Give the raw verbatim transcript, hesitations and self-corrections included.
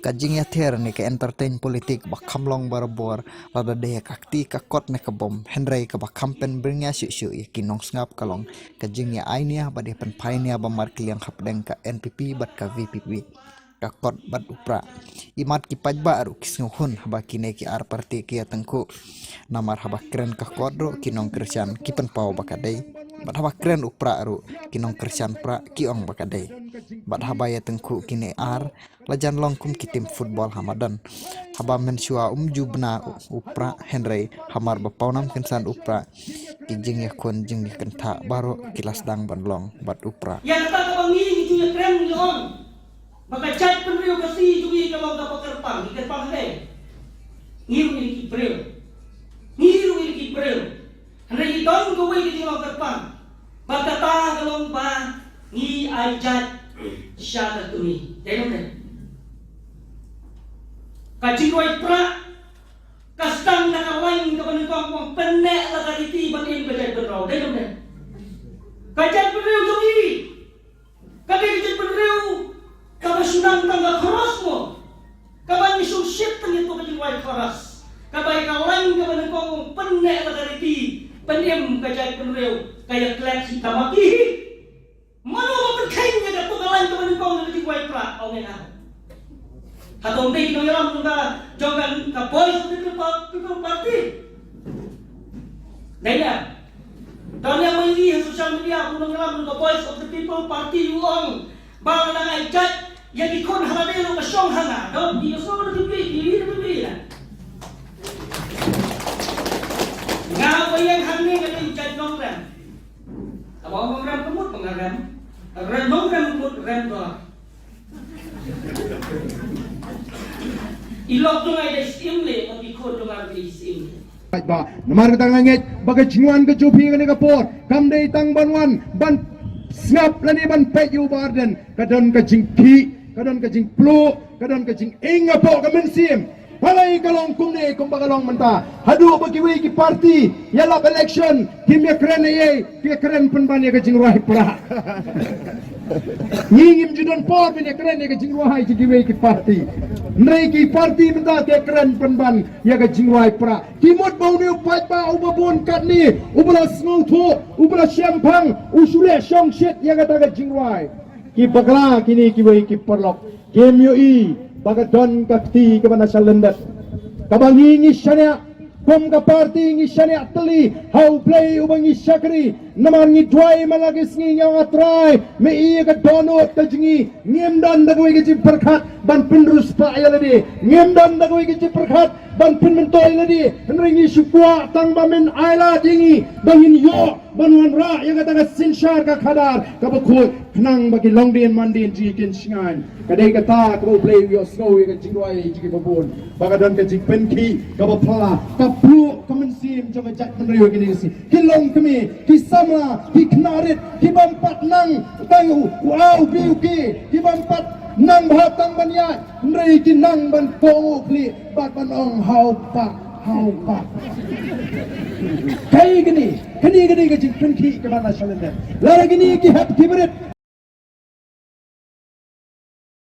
Ka jingïather ne ka entertain politik ba kham long barabor, lada dei ka kti ka kot ne ka bom, hynrei kaba kham pynbyrngia shuh shuh ïa ki nongsngap ka long ka jingïa ainia bad ïa pynphai nia ba markylliang hapdeng ka N P P bad ka V P P, ka kot bad u prah. Imat ki paidbah ruh ki sngewhun haba kine ki ar parti ki ïa tyngkhuh. Namar haba kren ka kot ruh ki nongkyrshan ki pynpaw ba ka dei, bad haba kren u prah ruh ki nongkyrshan prah ki ong ba ka dei. Bad haba ïa tyngkhuh kine ar, la jan long kum ki tim football ha madan. Haba mynshuwa um ju bna u, u prah, hynrei hamar ba pawnam kynsan u prah, ki jingïakhun jingïakynthah baroh ki la sdang ban long bad u prah. Ïa kata kaba ngi ngi ju ïakren ngi ong ba ka jaitbynriew Khasi jong ngi ka long kaba kyrpang, ngi kyrpang hynrei ngi ruh ngi ki briew. Ngi ruh ngi ki briew. Hynrei ngi don kawei ka jinglong kyrpang. Bad kata ka long ba ngi ai jait sha ka kmie. Dei ne em dei? Ka jingrwai prah ka sdang na ka lain kaba nyngkong, kaba pyneh la ka riti ban im ka jaitbynriew. Dei ne em dei? Ka jaitbynriew jong ngi ka dei ka jaitbynriew kaba shu nang tang ka chorus mo. Kaba ngi shu shit tang ïa ka jingrwai chorus. Kaba ïa ka lain kaba nyngkong pyneh la ka riti, pynim ka jaitbynriew, ka ïa klet shi tama ki hi. Mano ba pynkheiñ ïa ka lain kaba nyngkong ïa ka jingrwai prah, ong ïa nga. Hato ym dei ki nongïalam jong ka, jong ka, ka Voice of the People, People Party? Dei ïa. Don ïa, ma ngi ha social media, u nongïalam jong ka Voice of the People Party u ong ba la dang ai jait ïa ki khun ha lade ruh ka shong ha nga. Don ki ïa sngewbha ki phi, ki ïa phi, ki ïa. Nga ba ïeng hangne nga dei u jait nongrem. Haba ong nongrem ka mut ba nga rem. Rem nongrem ka mut rem doh. I lok jong nga i dei syiem leh, bad i khun jong nga i dei syiem leh. Ba, namar kata nga ngeit ba ka jingwan ka jong phi kane ka por kam dei tang ban wan ban sngap lane ban peit ïa u Bah Ardent, ka don ka jingkhih, ka don ka jingpluh, ka don ka jingïeng hapoh ka mynsiem. Balei ka long kumne kumba ka long mynta? Haduh ba kiwei ki party ïalap election, kim ïakren ei ei, ki ïakren pynban ïa ka jingrwai prah. Ngi ngim ju don por ban ïakren ïa ka jingrwai jong kiwei ki party. Hynrei ki party mynta ki ïakren pynban ïa ka jingrwai prah. Ki mut ba une u paidbah uba bun katne, uba la sngewthuh, uba la shemphang, u shu leh shongshit ïa kata ka jingrwai. Ki bakla kine kiwei ki paralok. Kim ïohi ba ka don ka kti kaba na shalyndet. Kaba ngi ngi shaniah, kum ka party ngi shaniah tylli ha U Blei uba ngi shakri. Namar ngi duwai man la ki sngi, ngi ong, A Trai, me ïa ka dohnud ka jong ngi. Ngim don da kawei ka jingpyrkhat ban pynriewspah ïa lade. Ngim don da kawei ka jingpyrkhat ban pynmyntoi ïa lade. Hynrei ngi shu kwah tang ba men ai lad ïa ngi ba ngin ïoh ban wanrah ïa kata ka synshar ka khadar kaba khuid, khnang ba ki longdien mandien jong ngi kin shngaiñ. Ka dei kata kaba U Blei u ïohsngew ïa ka jingrwai jong kiba bun. Ba ka don ka jingpynkhih kaba phylla, ka pluh ka mynsiem jong ka jaitbynriew kine ki sngi. Ki longkmie, ki samla, ki khynnah rit, ki bym pat nang tang u, u A, u B, u K, ki bym pat nang bha tang ban ïaid, hynrei ki nang ban kohnguh khlieh bad ban ong, "Haw Bah, haw Bah." Kaei kane, kane, kane ka jingpynkhih kaba na shalyndet. Lada kine ki hep ki barit,